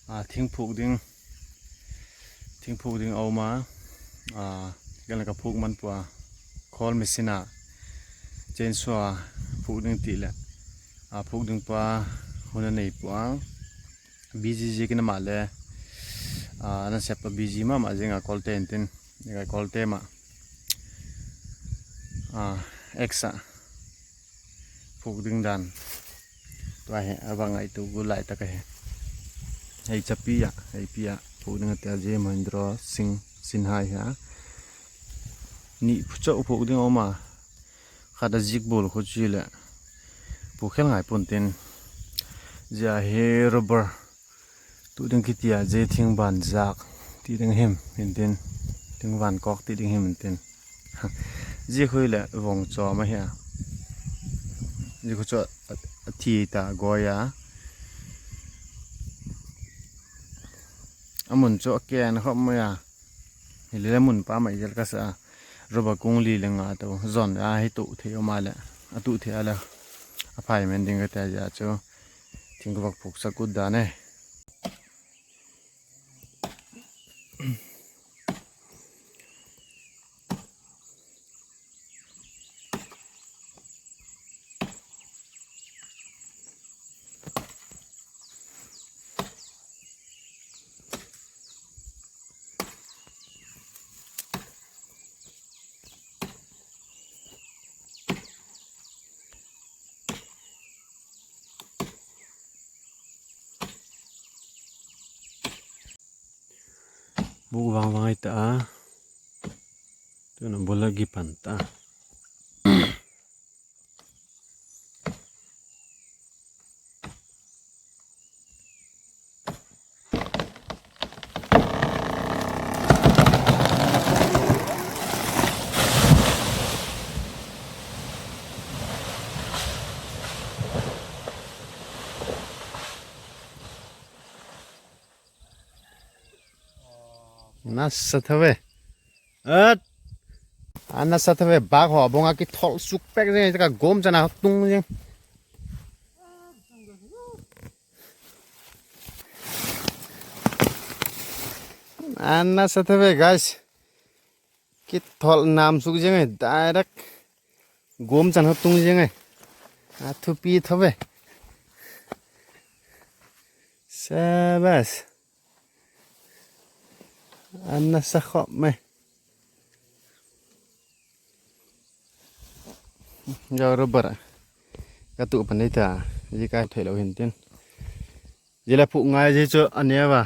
Thingphuk ding thingphuk ding a awm a kan laka phuk man pawh a khawl machine ah chainsaw a phuk ding tih leh a phuk ding pawh a hun a nei pawh a bgg kin amah le an sep a bg mah mah zingah kawlte an tin kawlte mah x ah. Phuk ding dan tlai hi a va ngaihtu ku lai tak a hi hei chapi ah hei pi ah phuk ding a tia J Mahindra Singh Sinha hi a ni chauh phuk ding a awm a khat a zik bul khu chi leh pu khel ngai pawn tin zia hi rubber tuh ding khi tia J thing ban zak tih ding him in tin thing van kawk tih ding him in tin. Zikhui leh vawng chawm a hia zikhu chu a thi ta gawi a a hmun chu a ken khawp mai a hei le hmun pa mai zel ka sa a rubber kung li leh nga to zawn a hei tuh theih awm a leh a tuh theih a le a phai men ding ka tia zia chu thingkuvak phuk sak kut dan e. Buk vang vang ai ta a tuna bula gi pan ta. Nasa thawe at nasa thawe bak ho bonga ki thol suk pek jing ka gom chana tung jing nasa thawe guys ki thol nam suk jing direct gom chan ho tung jing a thu pi thawe sabas an nasa khawp mai do rubber ka tuh pan ei ta ji kai theih loh hin tin zila phuh ngai ji chu ania ba.